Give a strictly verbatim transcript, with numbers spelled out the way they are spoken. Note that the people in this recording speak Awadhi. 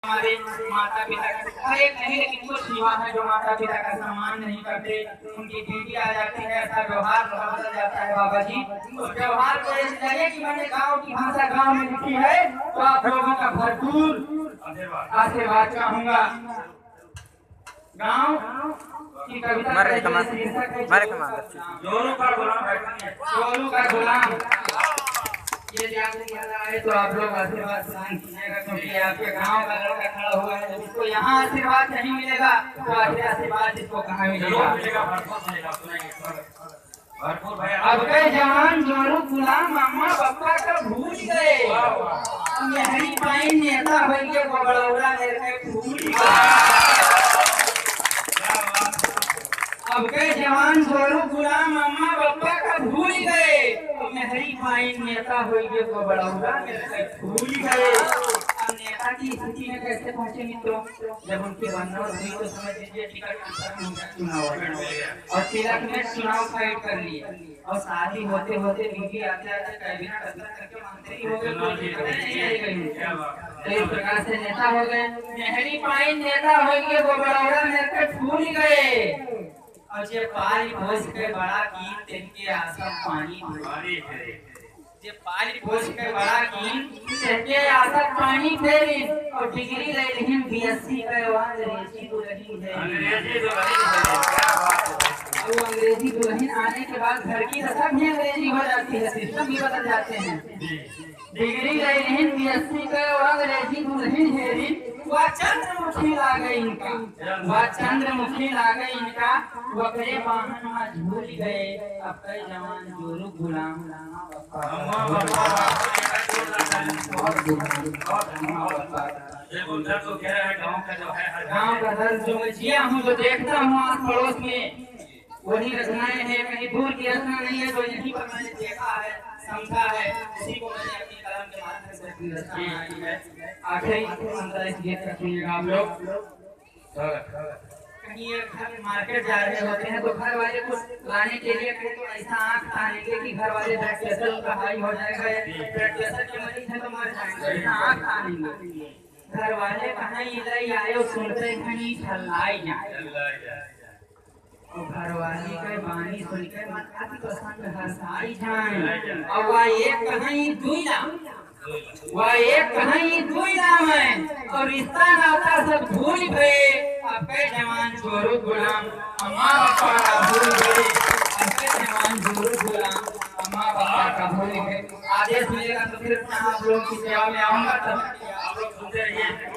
हमारे माता पिता का, हर एक नहीं, लेकिन कुछ युवा है जो माता पिता का सम्मान नहीं करते, उनकी बीवी आ जाती है, ऐसा व्यवहार बदल जाता है बाबा जी। उस व्यवहार को ऐसे करिए कि मैंने गाँव की भाषा गाँव में लिखी है, तो आप लोगों का भरपूर आशीर्वाद चाहूंगा। गाँव की कविता का जो शीर्षक है, मारे कमाल। जोरू का गुलाम है। जोरू का गुलाम। ये जाति वाला आए तो आप लोग आशीर्वाद प्रदान कीजिएगा, क्योंकि आपके गांव का लड़का खड़ा हुआ है। जब इसको यहाँ आशीर्वाद नहीं मिलेगा, तो आखिर आशीर्वाद इसको कहाँ मिलेगा? जरूर मिलेगा, भरपूर मिलेगा। सुनाइए, भरपूर भैया। अब के जवान जोरू गुलाम अम्मा बप्पा का भूल गए। वाह, वाह। अब मेहरी पाइन नेता होइगे, बबड़ौरा मेरे के भूल गए। क्या बात है। अब के जवान जोरू गुलाम अम्मा बप्पा का भूल गए, तो मेहरी पाइन नेता होइगे, बबड़ौरा मेरे के भूल गए। अब नेता की स्थिति में कैसे पहुंचे मित्रों? जब उनकी वंदना हुई तो समझ लीजिए टिकट खत्म हो गया, चुनाव हो गया। और तिलक में चुनाव फाइट कर लिए। और शादी होते होते बीवी आते आते कैबिनेट अंदर करके मंत्री हो गए, कोई दिक्कत नहीं आई गई। तो इस प्रकार से नेता हो गए। मेहरी पाइन नेता होइगे, बबड़ौरा मेरे के भूल गए। और जे पाल पोस के बड़ा कीन, तेनके आशा पानी फेरी। जे पाल पोस के बड़ा कीन, तेनके आशा पानी फेरी। और डिग्री ले लिहिन बीएससी के, वो अंग्रेजी दुल्हन है। अंग्रेजी दुल्हन है, क्या बात है। और वो अंग्रेजी दुल्हन आने के बाद घर की दशा भी अंग्रेजी हो जाती है, सिस्टम भी बदल जाते हैं। जी। डिग्री ले लिहिन बीएससी के, वो अंग्रेजी दुल्हन हेरी, वो चंद्रमुखी लागे इनका, वो चंद्रमुखी लागे इनका, वो करे वाहन में झूल गए। अब कई जवान जोरू गुलाम। बहुत गुलाम, बहुत गुलाम। ये गुलजार तो कह रहा है, गाँव का जो है, हर गाँव का दर्द जो मैं जिया हूँ, जो देखता हूँ आस पड़ोस में, वही रचनाएं हैं, कहीं दूर की रचना नहीं है, जो यहीं पर मैंने देखा है, समझा है, उसी को मैंने अपनी कलम के माध्यम से अपनी रचना बनाई है। आखिरी अंतरा इस गीत का सुनिएगा आप लोग। कहीं ये घर मार्केट जा रहे होते हैं तो घर वाले कुछ लाने के लिए कहें तो ऐसा आँख तानेंगे कि घर वाले ब्लड प्रेशर उनका हाई हो जाएगा, या ब्लड प्रेशर के मरीज हैं तो मर जाएंगे, ऐसा आँख तानेंगे। घर वाले कहाँ ये ले आए और सुनते हैं नहीं, झल्लाई जाए। और घरवाली के बानी सुन के मन अति प्रसन्न हर्षाई जाए। और वह एक कहीं दुई ना, वह एक कहीं दुई ना है, और रिश्ता नाता सब भूल गए। अब के जवान जोरू गुलाम, अम्मा बापा का भूल गए। अब के जवान जोरू गुलाम, अम्मा बापा का भूल गए। आदेश मिलेगा तो फिर मैं आप लोगों की सेवा में आऊंगा, तब आप लोग सुनते रहिए।